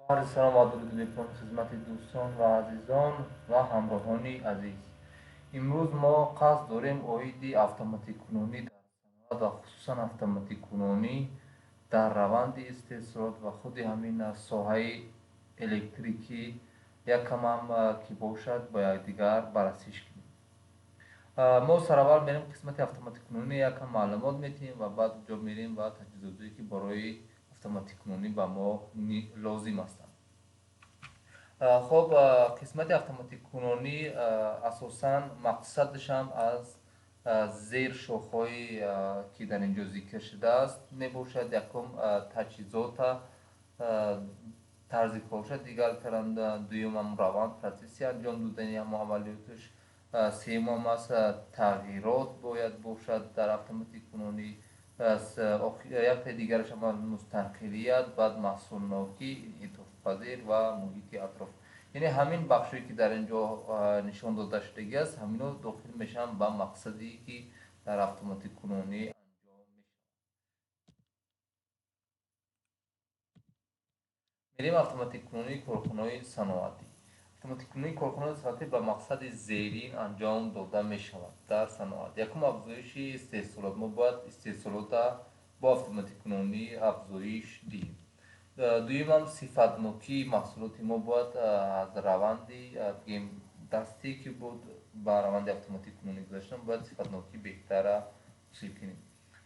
Арзи салом ва дуруд мекунам хизмати дӯстон ва азизон ва ҳамроҳони азиз. Имрӯз мо қасд дорем оиди автоматиккунонӣ дар саноат ва хусусан автоматиккунонӣ дар раванди истеҳсолот ва худи ҳамин соҳаи электрикӣ якамам ки бошад бо якдигар баррасиш кунем. Мо сараввал мерем қисмати автоматиккунонӣ, якам маълумот медиҳем ва баъд ҷо мерем ва таҷҳизотое ки барои автоматиккунонӣ ба мо лозим ҳастанд. Хоб, қисмати автоматиккунонӣ асосан мақсадашам аз зер шохҳое ки дар ин ҷо зикр шудааст мебошад. Якум, таҷҳизота тарзи корша дигар каранда, дуюмам раванд процесси анҷом додани ҳамо амалиёташ, сеюмам аст тағйирот бояд бошад дар автоматиккунонӣ, яктаи дигараш ҳам мустақилият, баъд маҳсулнокӣ, инъитофпазир ва муҳити атроф. Яъне ҳамин бахшое ки дар ин ҷо нишон дода шудагӣ аст, ҳамино дохил мешаванд ба мақсаде ки дар автоматиккунонӣ анҷом мешавад. Мерем автоматиккунонии корхонаҳои саноатӣ. Автоматиккунонии корхонаҳои саноатӣ ба мақсади зерин анҷом дода мешавад дар саноат. Якум, афзоиши истеҳсолот. Мо бояд истеҳсолотро бо автоматиккунонӣ афзоиш диҳем. Дуюмам, сифатнокии маҳсулоти мо бояд аз раванди бигем дастӣ ки буд ба раванди автоматиккунонӣ гузаштан, бояд сифатнокии беҳтарра ҳосил кунем.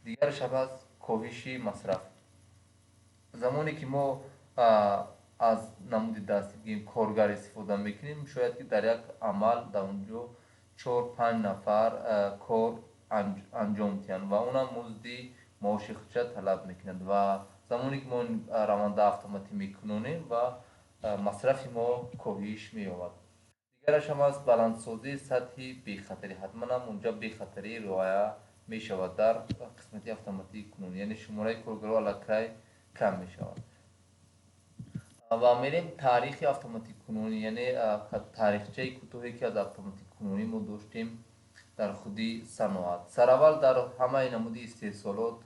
Дигараш ҳам аст коҳиши масраф. Замоне ки мо аз намуди дастӣ бигем коргар истифода мекунем, шояд ки дар як амал дар он ҷо 4-5 нафар кор анҷом диҳанд ва онам музди маоши худша талаб мекунад ва замоне ки мо раванда автоматӣ мекунонем ва масрафи мо коҳиш меёбад. Дигараш ҳам аст баландсозии сатҳи бехатарӣ. Ҳатман ҳам унҷа бехатарӣ риоя мешавад дар қисмати автоматиккунонӣ, яъне шумораи коргарҳо аллакай кам мешавад. Ва мерем таърихи автоматиккунонӣ, яъне таърихчаи кӯтоҳе ки аз автоматиккунонӣ мо доштем дар худи саноат. Сараввал дар ҳамаи намуди истеҳсолот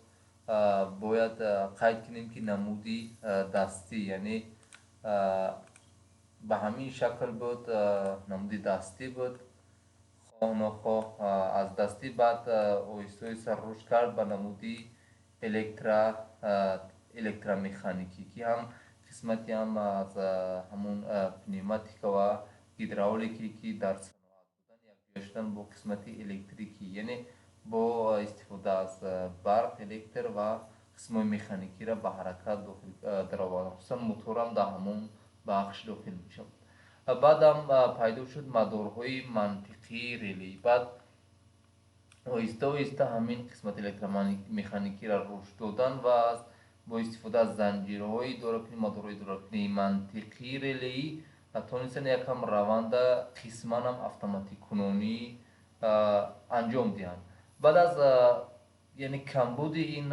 бояд қайд кунем ки намуди дастӣ, яъне ба ҳамин шакл буд, намуди дастӣ буд, хоҳ нохоҳ аз дастӣ баъд оҳиста оҳиста рушд кард ба намуди электромеханикӣ, ки ҳам қисмати ҳам аз ҳамун пневматика ва гидравлике ки дар саноат будан якҷоя шудан бо қисмати электрикӣ, яъне бо истифода аз барқ, электр ва қисмҳои механикиро ба ҳаракат дохил даровардан. Хусусан моторам дар ҳамон бахш дохил мешавад. Баъдам пайдо шуд мадорҳои мантиқии реле. Баъд оҳиста оҳиста ҳамин қисмати электромеханикиро рушд додан ва бо истифода аз занҷирҳои идоракунӣ, мадорҳои идоракунии мантиқии релеӣ тонистанд якам раванда қисман ҳам автоматиккунонӣ анҷом диҳанд. Баъд аз яъне камбуди ин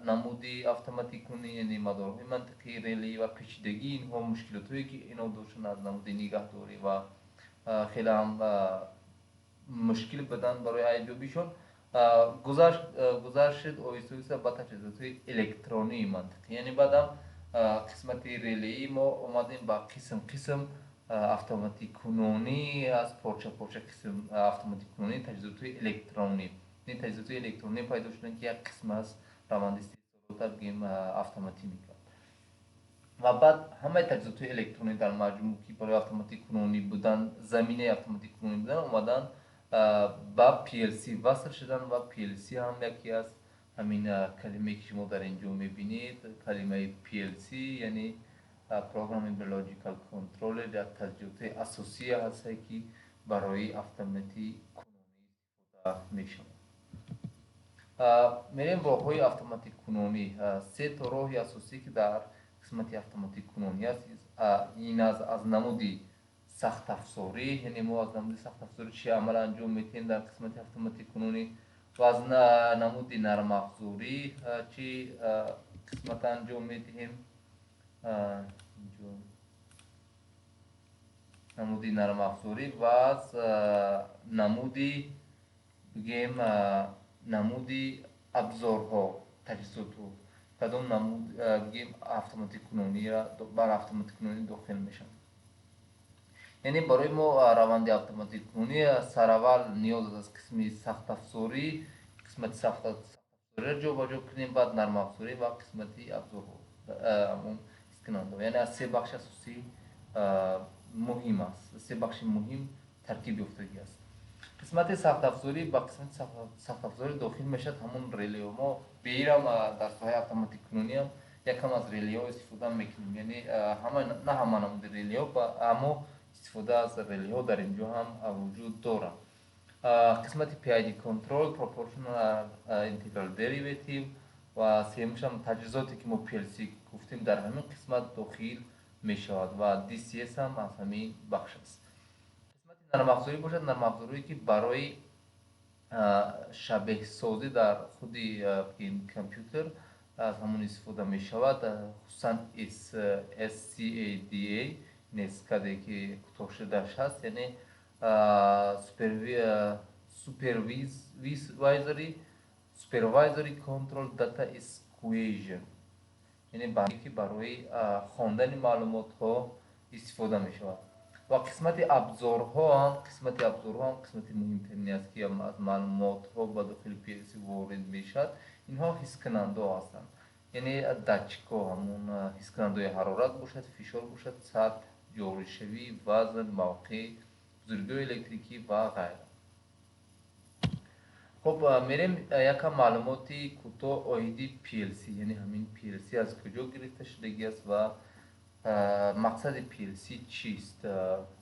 намуди автоматиккунонӣ, яъне мадорҳои мантиқии релеӣ ва печидагии инҳо, мушкилотҳое ки инҳо доштанд аз намуди нигаҳдорӣ ва хеле ҳам мушкил будан барои айбёбишон, гузашт шуд оҳиста оҳиста ба таҷҳизотҳои электронии мантиқӣ. Яъне баъдам қисмати релеӣ мо омадем ба қисм қисм автоматиккунонӣ, аз порча порча қисм автоматиккунонии таҷҳизотҳои электронӣ. Ин таҷҳизотҳои электронӣ пайдо шуданд ки як қисм аз раванди истеҳсолота бигем автоматӣ мекард. Ва баъд ҳамаи таҷҳизотҳои электронӣ дар маҷмӯъ ки барои автоматиккунонӣ будан, заминаи автоматиккунонӣ будан, омадан ба PLC васл шуданд ва PLC ҳам яке аз ҳамин калимае ки шумо дар ин ҷо мебинед, калимаи PLC яъне Programmable Logical Controller, як таҷҳизоти асосие ҳастае ки барои автоматиккунонӣ истифода мешавад. Мерем роҳҳои автоматиккунонӣ. Се то роҳи асосӣ ки дар қисмати автоматиккунонӣ аст, ин аз намуди сахтафзорӣ, яъне мо аз намуди сахтафзорӣ чӣ амал анҷом медиҳем дар қисмати автоматиккунонӣ ва аз намуди нармафзорӣ чӣ қисмат анҷом медиҳем, намуди нармафзорӣ ва аз намуди бигем намуди абзорҳо, таҷҳизотҳо. Кадом намуд, бигем, автоматиккунонира бар автоматиккунонӣ дохил мешавад. Яъне барои мо раванди автоматиккунонӣ сараввал ниёз аст аз қисми сахтафзорӣ, қисмати сахтафзориро ҷобаҷо кунем, баъд нармафзорӣ ва қисмати абзорҳо, ҳамон ҳискунандаҳо. Яъне аз се бахши асосӣ муҳим аст, се бахши муҳим таркиб ёфтагӣ аст. Қисмати сахтафзорӣ, ба қисмати сахтафзорӣ дохил мешавад ҳамон релеҳо. Мо беирам дар соҳаи автоматиккунониам якам аз релеҳо истифода мекунем, яъне ҳама, на ҳама намуди релеҳо, аммо истифода аз релеҳо дар ин ҷо ҳам вуҷуд дорад. Қисмати PID control, proportional integral derivative ва сеюмшам таҷҳизоте, ки мо PLC гуфтем, дар ҳамин қисмат дохил мешавад ва DCS ҳам аз ҳамин бахш аст. Қисмати нармафзорӣ бошад, нармафзорие, ки барои шабеҳсозӣ дар худи компютер аз ҳамон истифода мешавад, хусусан SCADA, SCADA, ки кӯтоҳшудааш ҳаст, яъне supervisory control data acquisition, яъне ки барои хондани маълумотҳо истифода мешавад. Ва қисмати абзорҳо ҳам, қисмати абзорҳо ҳам қисмати муҳимтарин аст, ки аз маълумотҳо ба дохили PLC ворид мешавад. Инҳо ҳискунандаҳо ҳастанд, яъне датчикҳо, ҳамон ҳискунандаҳои ҳарорат бошад, фишор бошад, сатҳ, ҷоришавӣ, вазн, мавқеъ, бузургиҳои электрикӣ ва ғайра. Хуб, мерем якам маълумоти кӯтоҳ оиди PLC, яъне ҳамин PLC аз куҷо гирифта шудагӣ аст ва мақсади PLC чист.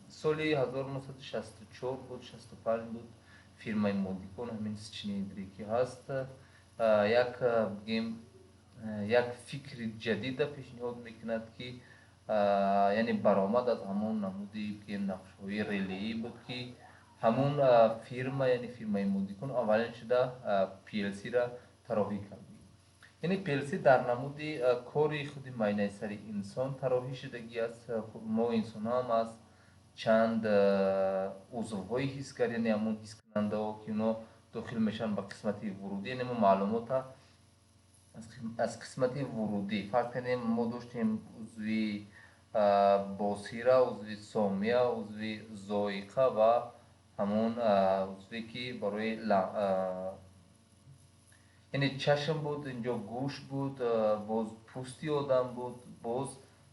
Соли 1964 буд, 65 буд, фирмаи Модикон, ҳамин сочинение, ки ҳаст, як, бигем, як фикри ҷадида пешниҳод мекунад, ки яъне баромад аз ҳамон намуди, бигем, нақшҳои релеӣ буд, ки ҳамон фирма, яъне фирмаи Модикон, аввалин шуда PLC-ра тарроҳӣ кард. Яъне PLC дар намуди кори худи майнаи сари инсон тарроҳӣ шудагӣ аст. Мо инсонҳоам аз чанд узвҳои ҳисгар, яъне ҳамон ҳискунандаҳо, ки онҳо дохил мешаванд ба қисмати вурудӣ. Яъне мо маълумота аз қисмати вурудӣ, фарз кардем, мо доштем узви босира, узви сомия, узви зоиқа ва ҳамон узве, ки барои, яъне чашм буд, инҷо гӯш буд, боз пӯсти одам буд, боз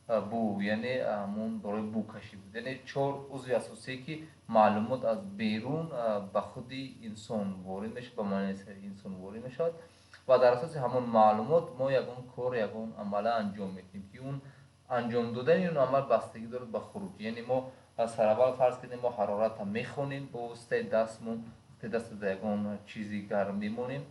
бӯ, яъне ҳамон барои бӯкашӣ буд. Яъне чор узви асосие, ки маълумот аз берун ба худи инсон ворид мешавад, ба майнаи сари инсон ворид мешавад ва дар асоси ҳамон маълумот мо ягон кор, ягон амала анҷом медиҳем, ки он анҷом додани он амал бастагӣ дорад ба хуруҷ. Яъне мо сараввал, фарз кардем, мо ҳароратро мехонем бо воситаи дастмон. Вақте даста дар ягон чизи гарм мемонем,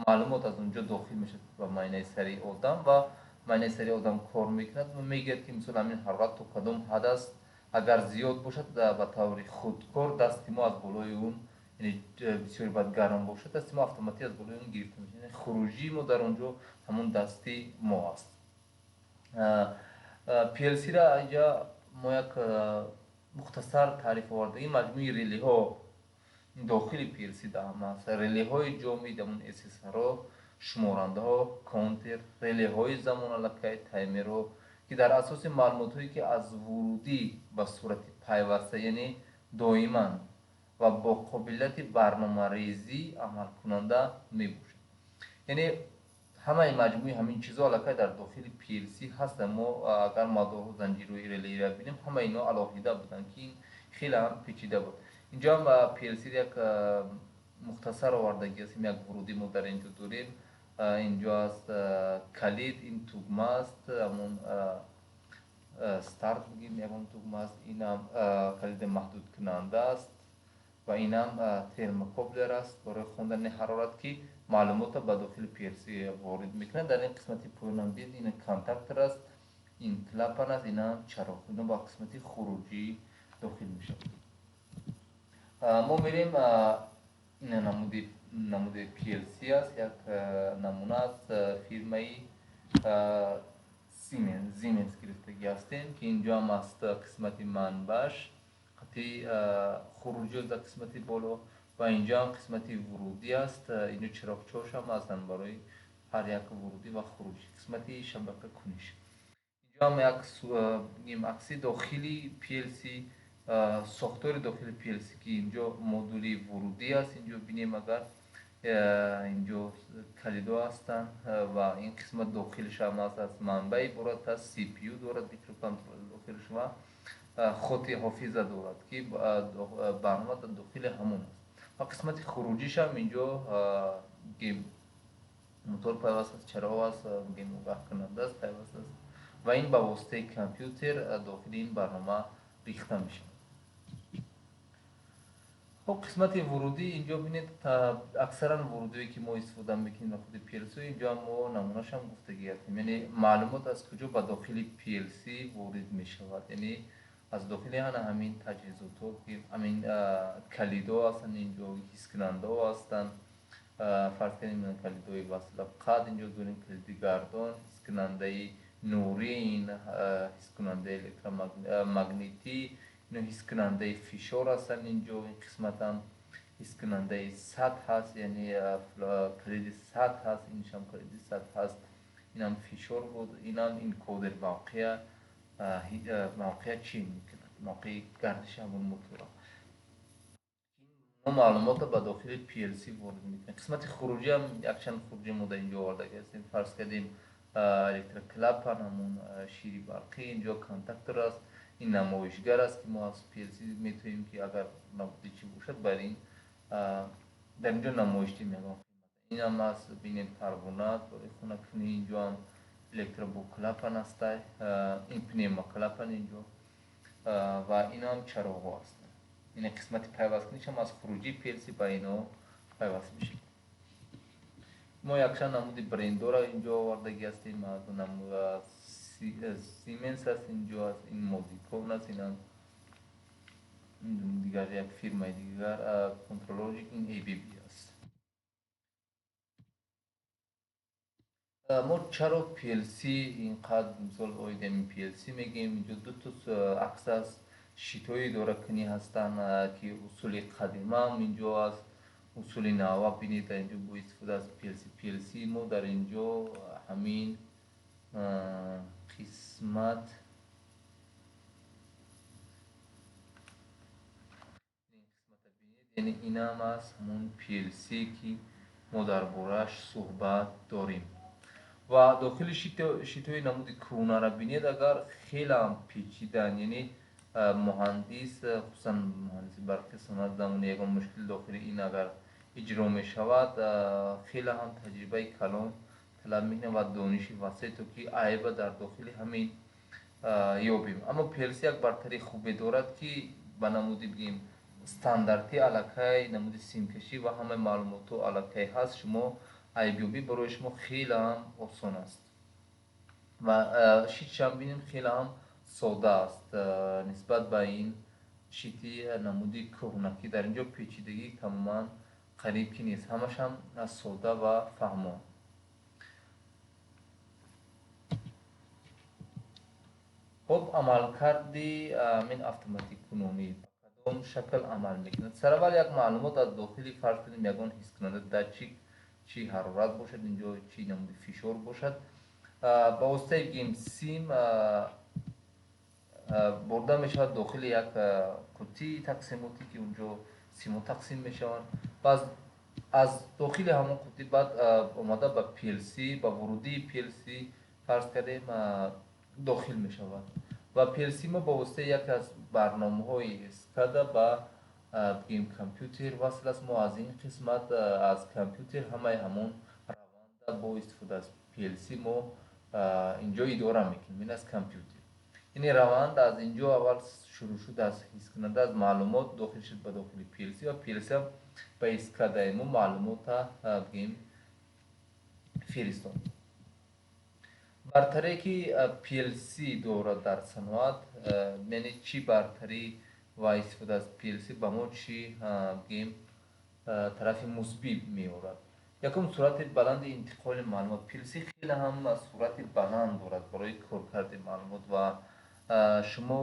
маълумот аз он ҷо дохил мешавад ба майнаи сари одам ва майнаи сари одам кор мекунад ва мегӯяд, ки мисол ҳамин ҳарорат то кадом ҳад аст. Агар зиёд бошад, ба таври худкор дасти мо аз болои он, яъне бисёре баъд гарм бошад, дасти мо автоматӣ аз болои он гирифта мешавад, яъне хуруҷии мо дар он ҷо ҳамон дасти мо аст. PLC-ра инҷа мо як мухтасар таъриф овардагӣ: маҷмӯи релеҳо дохили PLC да ҳама аст, релеҳои ҷомид, ҳамон SSR-ҳо, шуморандаҳо, counter, релеҳои замоналакай, таймерҳо, ки дар асоси маълумотҳое, ки аз вурудӣ ба сурати пайваста, яъне доиман ва бо қобилияти барномарезӣ амалкунанда мебошад. Яъне ҳамаи маҷмӯи ҳамин чизҳо аллакай дар дохили PLC ҳастанд. Мо агар мадорҳо, занҷирҳои релеиро бинем, ҳамаи инҳо алоҳида буданд, ки ин хеле ҳам печида буд. Инҷо ҳам PLC як мухтасар овардагӣ ҳастем. Як вурудӣ мо дар инҷо дорем, инҷо аст калид, ин тугма аст, ҳамон старт бигем, ягон тугма аст, инам калиди маҳдудкунанда аст ва инам термокоплер аст барои хондани ҳарорат, ки маълумотро ба дохили PLC ворид мекунад. Дар ин қисмати поёнам бинед, ин контактор аст, ин клапан аст, инам чароғ. Ино ба қисмати хуруҷӣ дохил мешавад. Мо мерем, ин намуди PLC аст, як намуна аз фирмаи Siemens гирифтагӣ ҳастем, ки инҷо ҳам аст қисмати манбаъш, қати хуруҷӣ дар қисмати боло ва инҷо ҳам қисмати вурудӣ аст. Инҷо чироғчош ҳам ҳастанд барои ҳар як вурудӣ ва хуруҷӣ. Қисмати шабакакуниш. Инҷо ҳам як бигем акси дохили PLC, сохтори дохили PLC, ки инҷо модули вурудӣ аст. Инҷо бинем, агар инҷо калидҳо ҳастанд ва ин қисмат дохилаш ҳам аст, аз манбаъ иборат аст, CPU дорад, микроконтроллер дохилаш ва хоти ҳофиза дорад, ки барнома дар дохили ҳамон аст. Ва қисмати хуруҷиш ҳам инҷо бигем мотор пайваст аст, чароғ аст, бигем огаҳкунанда аст, пайваст аст ва ин ба воситаи компютер дохили ин барнома рехта мешавад. Хоб, қисмати вурудӣ инҷо бинед, аксаран вурудие ки мо истифода мекунем дар худи PLC, инҷо мо намунашам гуфтагӣ ҳастем, яъне маълумот аз куҷо ба дохили PLC ворид мешавад, яъне аз дохили ана ҳамин таҷҳизотҳо, ки ҳамин калидҳо ҳастанд, инҷо ҳискунандаҳо ҳастанд. Фарз кунем, калидҳои васла қад инҷо дорем, калиди гардон, ҳискунандаи нурӣ, ин ҳискунандаи электромагнитӣ, ино ҳискунандаи фишор ҳастанд. Инҷо ин қисматам ҳискунандаи сатҳ ҳаст, яъне калиди сатҳ ҳаст, иншам калиди сатҳ ҳаст, инам фишор буд, инам энкодер мавқеа чӣ мекунад, мавқеи гардиши ҳамон мотора. Мо маълумотро ба дохили PLC ворид мекунем. Қисмати хуруҷӣ ҳам якчанд хуруҷӣ мо дар инҷо овардаги ҳастем. Фарз кардем, электроклапан, ҳамон шири барқӣ, инҷо контактор аст, ин намоишгар аст, ки мо аз PLC метавонем, ки агар набуди чӣ бошад, бар ин дар инҷо намоиш дем ягон қимат. Инам аст, бинед, парвона барои хунаккунӣ, инҷо ҳам электробоклапан аст, ин пневмоклапан инҷо ва инам чароғҳо ҳастанд. Ин қисмати пайвасткунишам аз хуруҷии PLC ба ино пайваст мешавад. Мо якчанд намуди брендҳоро инҷо овардагӣ ҳастем. Siemens аст инҷо, аст ин Modicon аст, инам дигар як фирмаи дигар, ControlLogix, ин ABB аст. Мо чаро PLC инқадр, мисол, оид ҳамин PLC мегӯем? Инҷо ду то акс аст, щитҳои идоракунӣ ҳастанд, ки усули қадимаам инҷо аст, усули нава. Бинед, дар инҷо бо истифода аз PLC. PLC мо дар инҷо ҳамин қисмат, ин қисмата бинед, яъне инам аст ҳамон PLC, ки мо дар борааш суҳбат дорем. Ва дохили щитҳои намуди кӯҳнаро бинед, агар хелеам печидан, яъне муҳандис, хусусан муҳандиси барқи саноат, замони ягон мушкил дохили ин агар иҷро мешавад, хеле ҳам таҷрибаи калон талаб мекунад ва дониши васеъ, то ки айба дар дохили ҳамин ёбем. Аммо PLC як бартарии хубе дорад, ки ба намуди, бигем, стандартӣ аллакай намуди симкашӣ ва ҳамаи маълумотҳо аллакай ҳаст, шумо айбёбӣ барои шумо хеле ҳам осон аст. Ва щитшам бинем, хеле ҳам сода аст нисбат ба ин щити намуди кӯҳна, ки дар инҷо печидагӣ тамоман қариб ки нест, ҳамашам сода ва фаҳмо. Хоб, амалкарди ҳамин автоматиккунонӣ ба кадом шакл амал мекунад? Сараввал як маълумот аз дохили, фарз кунем, ягон ҳискунанда, датчик, чӣ ҳарорат бошад инҷо, чӣ намуди фишор бошад, ба воситаи, бигем, сим бурда мешавад дохили як қуттии тақсимотӣ, ки унҷо симҳо тақсим мешаванд. Баъз аз дохили ҳамон қуттӣ баъд омада ба PLC, ба вурудии PLC, фарз кардем, дохил мешавад ва PLC мо ба воситаи яке аз барномаҳои SCADA ба, бигем, компютер васл аст. Мо аз ин қисмат, аз компютер, ҳамаи ҳамон раванда бо истифода аз PLC мо инҷо идора мекунем, ин аз компютер. Ини раванд аз инҷо аввал шурӯъ шуд, аз ҳискунанда, аз маълумот дохил шуд ба дохили PLC ва PLC ба SCADA мо маълумота, бигем, фиристод. Бартарие, ки PLC дорад дар саноат, яъне чӣ бартарӣ ва истифода аз PLC ба мо чӣ, бигем, тарафи мусбӣ меорад? Якум, суръати баланди интиқоли маълумот. PLC хеле ҳам суръати баланд дорад барои коркарди маълумот ва шумо,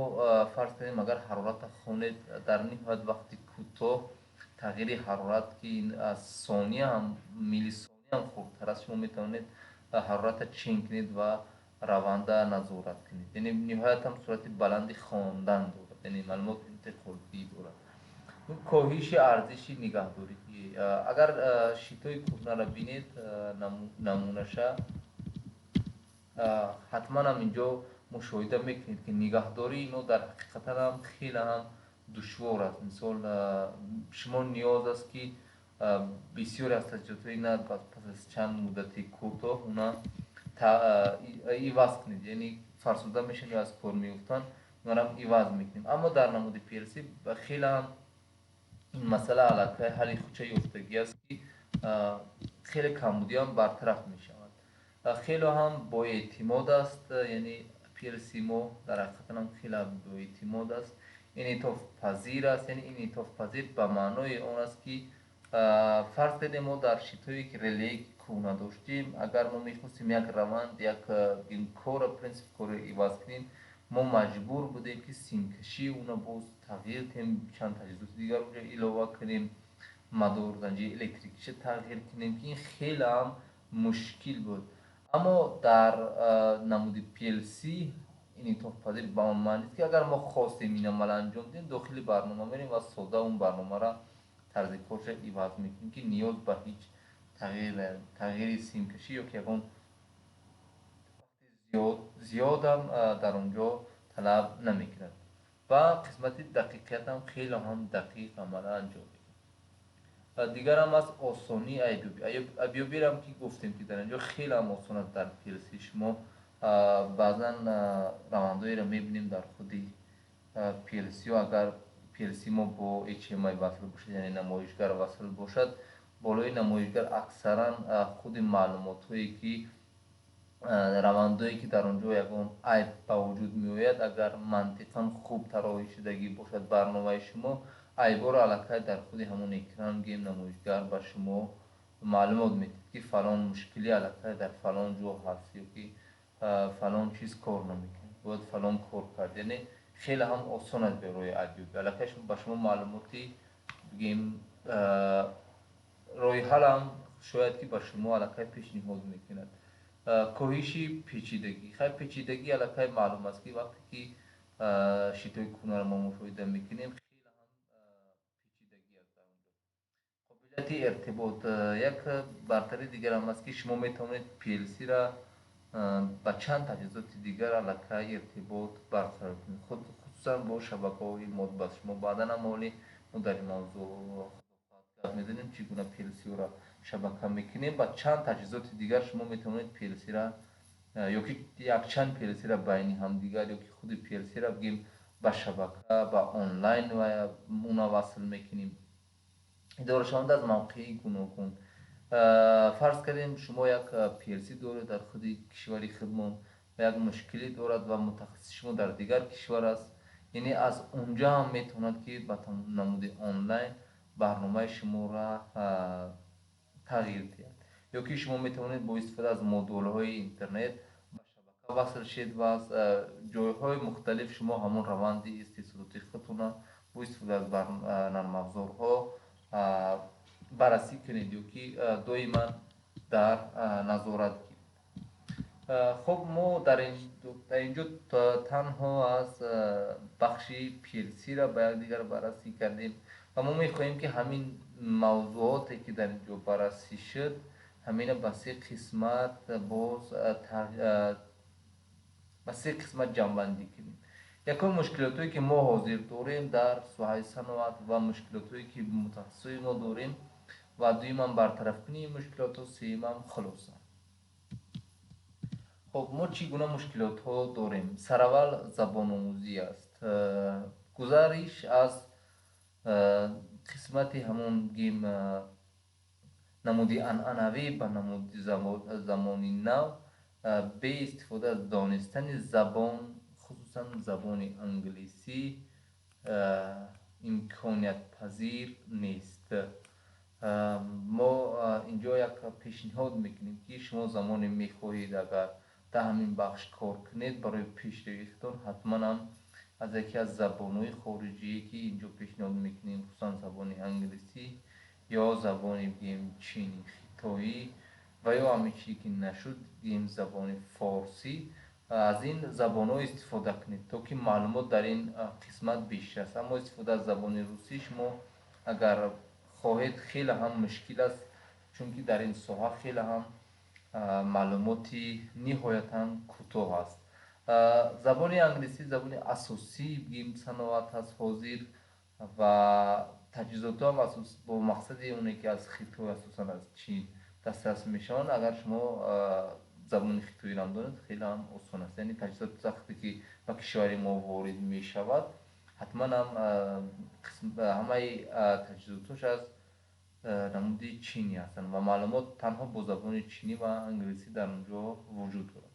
фарз кунем, агар ҳароратро хонед, дар ниҳоят вақти кӯтоҳ тағйири ҳарорат, ки ин аз сония ҳам, миллисония. ҳам хурдтар аст. Шумо метавонед ҳарората чен кунед ва раванда назорат кунед. Яъне ниҳоят ҳам суръати баланди хондан дорад, яъне маълумот интиқолдиҳӣ дорад. Коҳиши арзиши нигаҳдорӣ. Агар щитои кӯҳнаро бинед, намунаша, ҳатман ҳам инҷо мушоҳида мекунед, ки нигаҳдории ино дар ҳақиқатан ҳам хеле ҳам душвор аст. Мисол, шумо ниёз аст, ки бисёре аз таҷҳизотҳои ина пас аз чанд муддати кӯтоҳ уна иваз кунед, яъне фарсуда мешаванд ё аз кор меафтанд, онарам иваз мекунем. Аммо дар намуди PLC хеле ҳам ин масъала аллакай ҳалли худша ёфтагӣ аст, ки хеле камбудиам бартараф мешавад. Хеле ҳам боэътимод аст, яъне PLC мо дар ҳақиқатан ҳам хеле боэътимод аст, инъитофпазир аст. Яъне инъитофпазир ба маънои он аст, ки фарз кардем, мо дар щитое ки релее ки кӯҳна доштем, агар мо мехостем як раванд, як кора, принсипи корро иваз кунем, мо маҷбур будем, ки симкашии уна боз тағйир диҳем, чанд таҷҳизоти дигар уҷа илова кунем, мадор, занҷири электрикиша тағйир кунем, ки ин хеле ҳам мушкил буд. Аммо дар намуди PLC инъитофпазир ба он маънист, ки агар мо хостем ин амал анҷом диҳем, дохили барнома мерем ва сода он барномаро, тарзи корша иваз мекунем, ки ниёз ба ҳеҷ тағйири симкашӣ ё ки ягон зиёдам дар он ҷо талаб намекунад. Ва қисмати дақиқиятам хеле ҳам дақиқ амала анҷом медиҳад. Дигарам аз осонии айбёбӣ. Айбёбирам ки гуфтем, ки дар ин ҷо хеле ҳам осон аст. Дар PLC шумо баъзан равандҳоеро мебинем дар худи PLC. Агар PLC мо бо HMI васл бошад, яъне намоишгар васл бошад, болои намоишгар аксаран худи маълумотҳое ки равандҳое ки дар он ҷо ягон айб ба вуҷуд меояд, агар мантиқан хуб тароҳӣ шудагӣ бошад барномаи шумо, айбҳоро аллакай дар худи ҳамон экран, гем, намоишгар ба шумо маълумот медиҳад, ки фалон мушкилӣ аллакай дар фалон ҷо ҳаст ё ки фалон чиз кор намекунад, бояд фалон кор кард. Яъне хеле ҳам осон аст барои айбёбӣ. Аллакай ба шумо маълумоти, бигем, роҳи ҳалам шояд ки ба шумо аллакай пешниҳод мекунад. Коҳиши печидагӣ. Хай, печидагӣ аллакай маълум аст, ки вақте ки щитои кӯҳнаро мо мушоҳида мекунем, хеле ҳам печидагӣ аст дар он ҷо. Қобилияти иртибот. Як бартари дигарам аст, ки шумо метавонед PLC-ра ба чанд таҷҳизоти дигар аллакай иртибот барқарор кунед, хусусан бо шабакаҳои Modbus. Шумо баъдан ҳам оли мо дар ин мавзӯъ гап мезанем, чӣ гуна PLC-ро шабака мекунем. Ба чанд таҷҳизоти дигар шумо метавонед PLC-ра ё ки якчанд PLC-ра байни ҳамдигар ё ки худи PLC-ра, бигем, ба шабака, ба онлайн уна васл мекунем. Идорашаванда аз мавқеи гуногун. Фарз кардем, шумо як PLC доред дар худи кишвари худмон ва як мушкилӣ дорад ва мутахассиси шумо дар дигар кишвар аст, яъне аз унҷа ҳам метавонад, ки ба намуди онлайн барномаи шуморо тағйир диҳад. Ё ки шумо метавонед бо истифода аз модулҳои интернет ба шабака васл шед ва аз ҷойҳои мухталиф шумо ҳамон раванди истеҳсолоти худтонро бо истифода аз нармафзорҳо баррасӣ кунед ё ки доиман дар назорат гиред. Хуб, мо дар инҷо танҳо аз бахши PLC-ра ба якдигар баррасӣ кардем ва мо мехоҳем, ки ҳамин мавзӯоте ки дар инҷо баррасӣ шуд, ҳамина ба се қисмат боз ба се қисмат ҷамъбандӣ кунем. Якум, мушкилотое ки мо ҳозир дорем дар соҳаи саноат ва мушкилотое ки мутахассисои мо дорем, ва дуюмам, бартарафкунии мушкилотҳо, сеюмам, хулоса. Хуб, мо чӣ гуна мушкилотҳо дорем? Сараввал забономӯзӣ аст. Гузариш аз қисмати ҳамон, гем, намуди анъанавӣ ба намуди замони нав бе истифода аз донистани забон, хусусан забони англисӣ, имкониятпазир нест. Мо инҷо як пешниҳод мекунем, ки шумо замоне мехоҳед, агар дар ҳамин бахш кор кунед, барои пешравии худтон ҳатман ҳам аз яке аз забонҳои хориҷие ки инҷо пешниҳод мекунем, хусусан забони англисӣ ё забони, бигем, чини, хитоӣ. Ва ё ҳамин чизе ки нашуд, гӯем, забони форсӣ, аз ин забонҳо истифода кунед, то ки маълумот дар ин қисмат бештар аст. Аммо истифода аз забони русӣ шумо агар хоҳед, хеле ҳам мушкил аст, чунки дар ин соҳа хеле ҳам маълумоти ниҳоятан кӯтоҳ аст. Забони англисӣ забони асосии, бигем, саноат аст ҳозир ва таҷҳизотҳо ҳам бо мақсади оне ки аз Хитой, асосан аз Чин дастрас мешаванд. Агар шумо забони хитоиро ҳам донед, хеле ҳам осон аст. Яъне таҷҳизоти вақте ки ба кишвари мо ворид мешавад, ҳатман ҳам ҳамаи таҷҳизотош аз намуди чинӣ ҳастанд ва маълумот танҳо бо забони чинӣ ва англисӣ дар он ҷо вуҷуд дорад.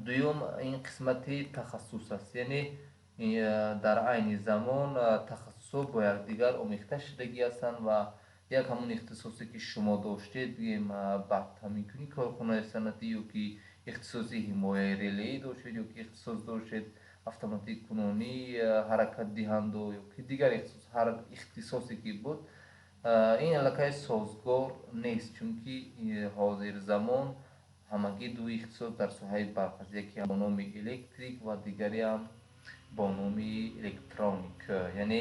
Дуюм, ин қисмати тахассус аст, яъне дар айни замон тахассусҳо бо якдигар омехта шудагӣ ҳастанд ва як ҳамон ихтисосе ки шумо доштед, бигем, барқтаъминкунии корхонаи санъатӣ ё ки ихтисоси ҳимояи релеӣ доштед, ё ки ихтисос доштед автоматиккунонии ҳаракатдиҳанду ё ки дигар ихтисос, ҳар ихтисосе ки буд, ин аллакай созгор нест, чунки ҳозирзамон ҳамагӣ ду ихтисос дар соҳаи барқ аст: яке бо номи электрик ва дигареам бо номи электроник. Яъне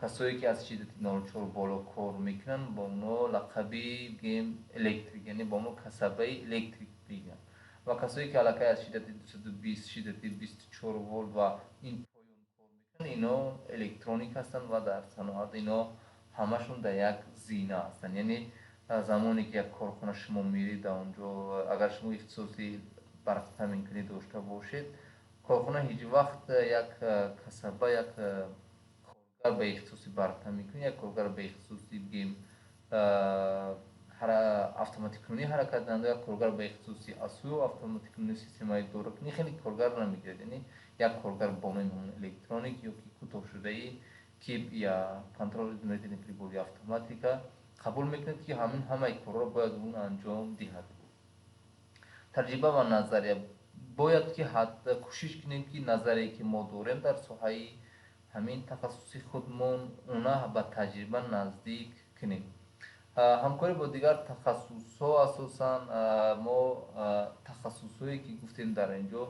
касое ки аз шиддати 04 боло кор мекунанд, бо онҳо лақаби, бигем, электрик, яъне бо онҳо касабаи электрик мегӯянд, ва касое ки аллакай аз шиддати 220, шиддати 24 волт ва ин поён кор мекунанд, ино электроник ҳастанд ва дар саноат ино ҳамашон дар як зина ҳастанд. Яъне замоне ки як корхона шумо меред, дар он ҷо агар шумо ихтисоси барқтаъминкунӣ дошта бошед, корхона ҳеҷ вақт як касаба, як коргар ба ихтисоси барқтаъминкунӣ, як коргар ба ихтисоси, бигем, автоматикунонии ҳаракатдиҳанда, як коргар ба ихтисоси асу автоматикунонии системаи идоракунӣ хеле коргар намегирад. Яъне як коргар бо номи электроник ё ки кӯтоҳшудаи КИП я контроль измерительный прибор и автоматика қабул мекунад, ки ҳамин ҳамаи корро бояд он анҷом диҳад. Таҷриба ва назария: бояд ки кӯшиш кунем, ки назарие ки мо дорем дар соҳаи ҳамин тахассуси худмон, она ба таҷриба наздик кунем. Ҳамкорӣ бо дигар тахассусҳо: асосан мо тахассусҳое ки гуфтем дар ин ҷо,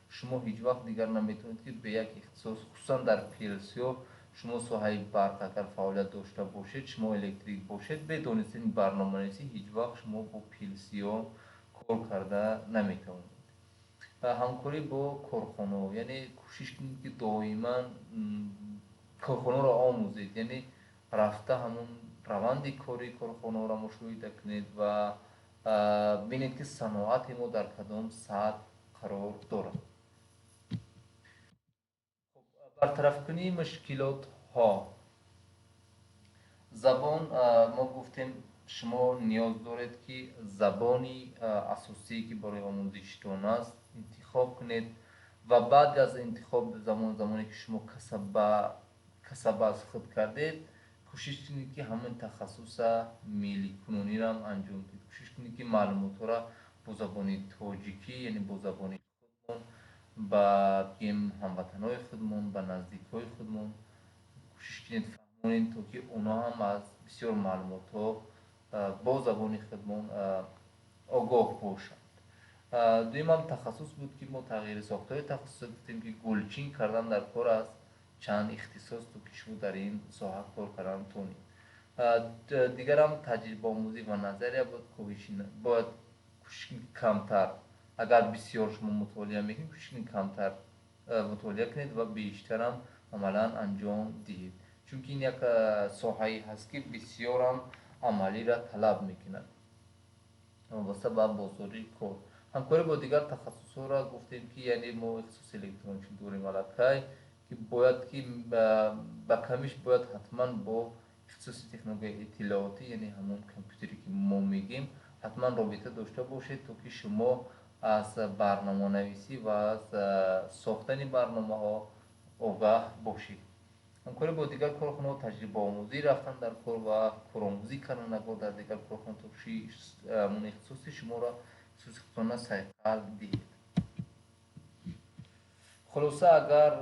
шумо ҳеҷ вақт дигар наметавонед, ки бе як ихтисос, хусусан дар PLC-ҳо, шумо соҳаи барқ агар фаъолият дошта бошед, шумо электрик бошед, бе донистани барноманависӣ ҳеҷ вақт шумо бо PLC-ҳо кор карда наметавонед. Ҳамкорӣ бо корхонаҳо, яъне кӯшиш кунед, ки доиман корхонаро омӯзед, яъне рафта ҳамон раванди кори корхонаҳоро мушоҳида кунед ва бинед, ки саноати мо дар кадом сатҳ қарор дорад. Бартарафкунии мушкилотҳо: забон. Мо гуфтем, шумо ниёз доред, ки забони асосие ки барои омӯзиштон аст, интихоб кунед ва баъд аз интихоб замоне ки шумо касаба аз худ кардед, кӯшиш кунед, ки ҳамин тахассуса милликунониро ҳам анҷом диҳед. Кӯшиш кунед, ки маълумотҳоро бо забони тоҷикӣ, яъне бо забони худмон, ба, бигем, ҳамватанҳои худмон, ба наздикҳои худмон кӯшиш кунед фаҳмонед, то ки онҳо ҳам аз бисёр маълумотҳо бо забони худмон огоҳ бошанд. Дуюмам тахассус буд, ки мо тағйири сохтори тахассус гуфтем, ки гулчин кардан дар кор аст чанд ихтисос, то ки шумо дар ин соҳа кор кардан тонед. Дигарам таҷрибаомӯзӣ ва назария буд. Бояд кӯшиш кунед камтар, агар бисёр шумо мутолиа мекунед, кӯшиш кунед камтар мутолиа кунед ва бештарам амалан анҷом диҳед, чунки ин як соҳае ҳаст, ки бисёрам амалиро талаб мекунад вобаста ба бозори кор. Ҳамкорӣ бо дигар тахассусҳоро гуфтем, ки яъне мо ихтисоси электроникӣ дорем аллакай, ки бояд ки ба камиш бояд ҳатман бо ихтисоси технологияи иттилоотӣ, яъне ҳамон компютере ки мо мегӯем, ҳатман робита дошта бошед, то ки шумо аз барноманависӣ ва аз сохтани барномаҳо огаҳ бошед. Ҳамкорӣ бо дигар корхонаҳо, таҷрибаомӯзӣ рафтан дар кор ва коромӯзӣ кардан дар кор дар дигар корхона, то ҳамон ихтисоси шуморо, ихтисоси худтона сайқал диҳед. Хулоса, агар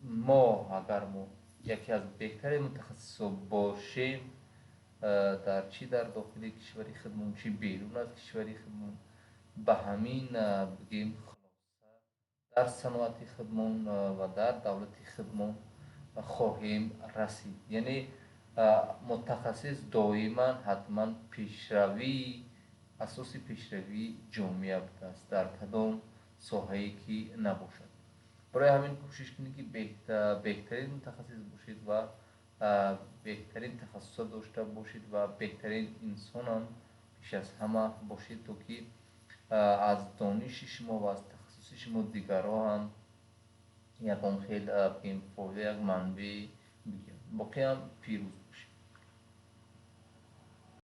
мо яке аз беҳтарин мутахассисҳо бошем. Дар чӣ дар дохили кишвари худмон, чӣ берун аз кишвари худмон, ба ҳамин бигем, хулоса дар саноати худмон ва дар давлати худмон хоҳем расид. Яъне мутахассис доиман ҳатман пешравии, асоси пешравии ҷомеа будааст, дар кадом соҳае ки набошад. Барои ҳамин кӯшиш кунед, ки беҳтарин мутахассис бошед ва беҳтарин тахассусот дошта бошед ва беҳтарин инсонам пеш аз ҳама бошед, то ки аз дониши шумо ва аз тахассуси шумо дигарҳо ҳам ягон хел бигем, фоида, як манбаъ бигиранд. Боқиам пирӯз.